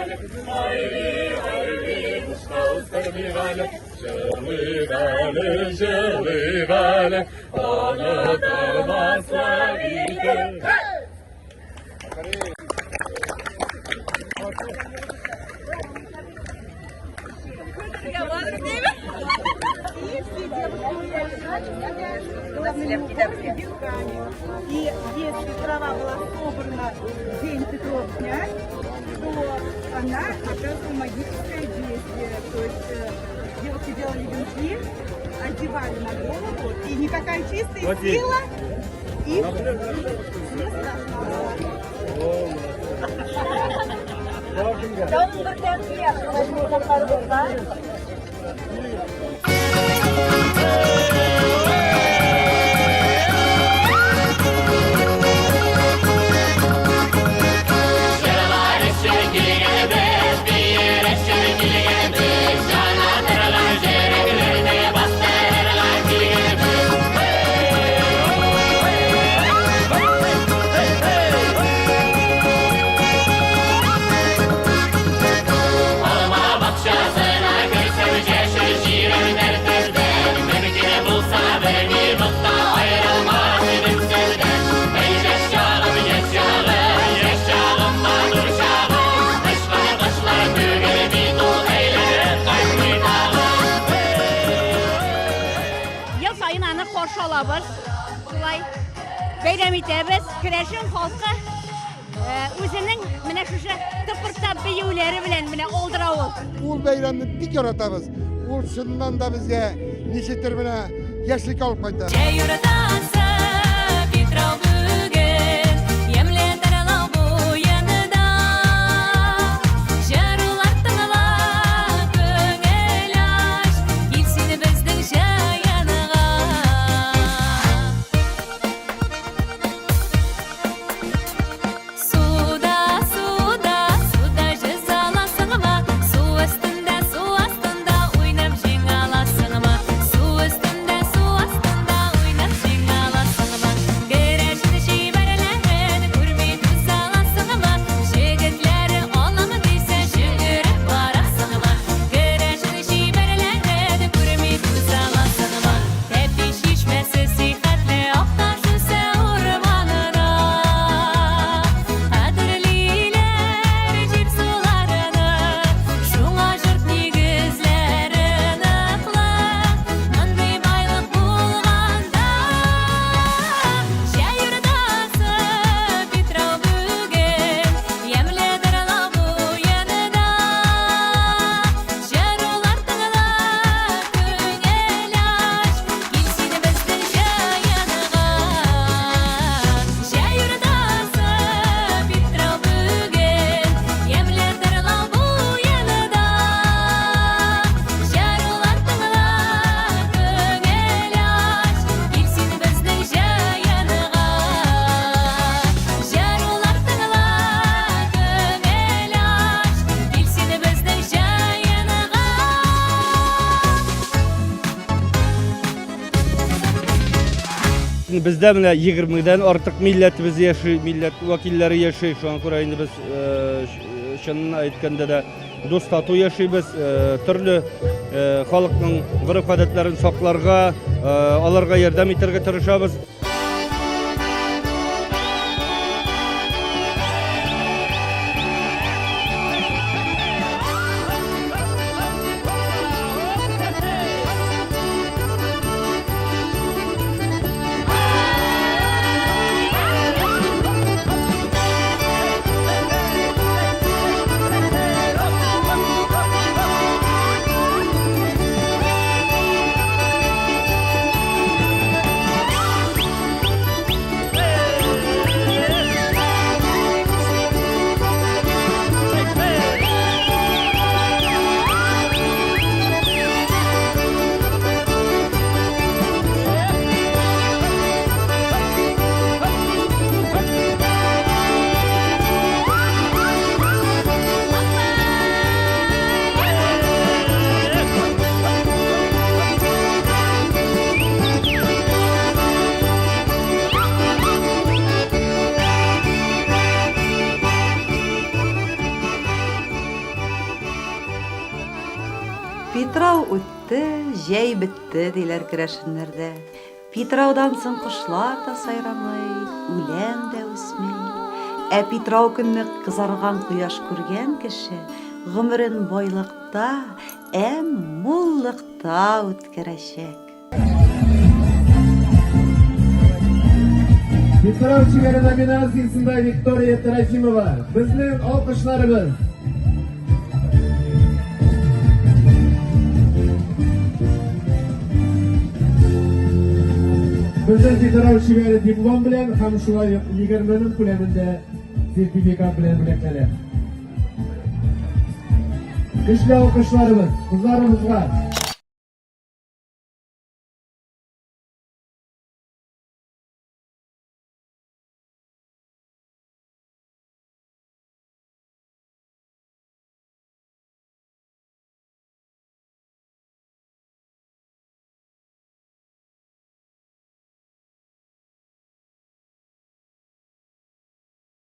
әле, Айрыйк, айрыйк, кышка уздырмыйк әле. Җырлыйк әле, җырлыйк әле, онытылмаслык итеп. И если трава была собрана в день Петров дня, то она оказывала магическое действие. То есть девушки делали венки, одевали на голову, и никакая чистая сила их не страшна была. Тагын бер тәнбия кунакларыбызга. Ел саен аны каршы алабыз. Шулай бәйрәм итәбез. Керәшен халкы үзенең менә шушы тыпыртап биюләре белән менә алдыра ул. Ул бәйрәмне бик яратабыз. Ул чыннан да безгә ничектер менә яшьлек алып кайта. Җәй уртасы, Питрау бүген, ямьле Тарлау буенда. Җырулар тыңла, күңел ач, кил син безнең җыенга. Суда, суда, суда җөзә аласыңмы? Су өстендә, су астында уйнап җиңә аласыңмы? Су өстендә, су астында уйнап җиңә аласыңмы? Керәшен чибәрләрен күрми түзә аласыңмы? Җегетләре алам дисә, җөгереп барасыңмы? Керәшен чибәрләрен күрми түзә аласыңмы? Тәпи чишмәсе сихәтле Акташ үсә урманына. Кадерлиләр җир суларны, шуңа җорт нигезләре ныклы. Мондый байлык булганда, җәй уртасы Питрау бүген, ямьле Дарлау буенда. Җырулар тыңла, күңел ач, кил син безнең җыенга. Җәй уртасы Питрау бүген, ямьле Тарлау буенда. Җырулар тыңла, күңел ач, кил син безнең җыенга. Җырулар тыңла, күңел ач, кил син безнең җыенга. Бездә менә 20-дән артык милләтебез яши, милләт вәкилләре яши. Шуңа күрә инде без чынын әйткәндә дә дус тату яшибез. Төрле халыкның гореф-гадәтләрен сакларга, аларга ярдәм итәргә тырышабыз. Питрау үтте, җәй бетте, диләр керәшеннәрдә. Питраудан соң кошлар да сайрамый, үлән дә үсми. Ә Питрау көнне кызарган кояш күргән кеше гомерен байлыкта, әм муллыкта үткәрәчәк. Питрау чибәре номинациясендә Виктория Трофимова. Безнең алкышларыбыз. Безнең Питрау чибәре диплом белән һәм шулай ук 20 мең күләмендә сертификат белән бүләкләнә. Көчле алкышларыбыз кызларыбызга.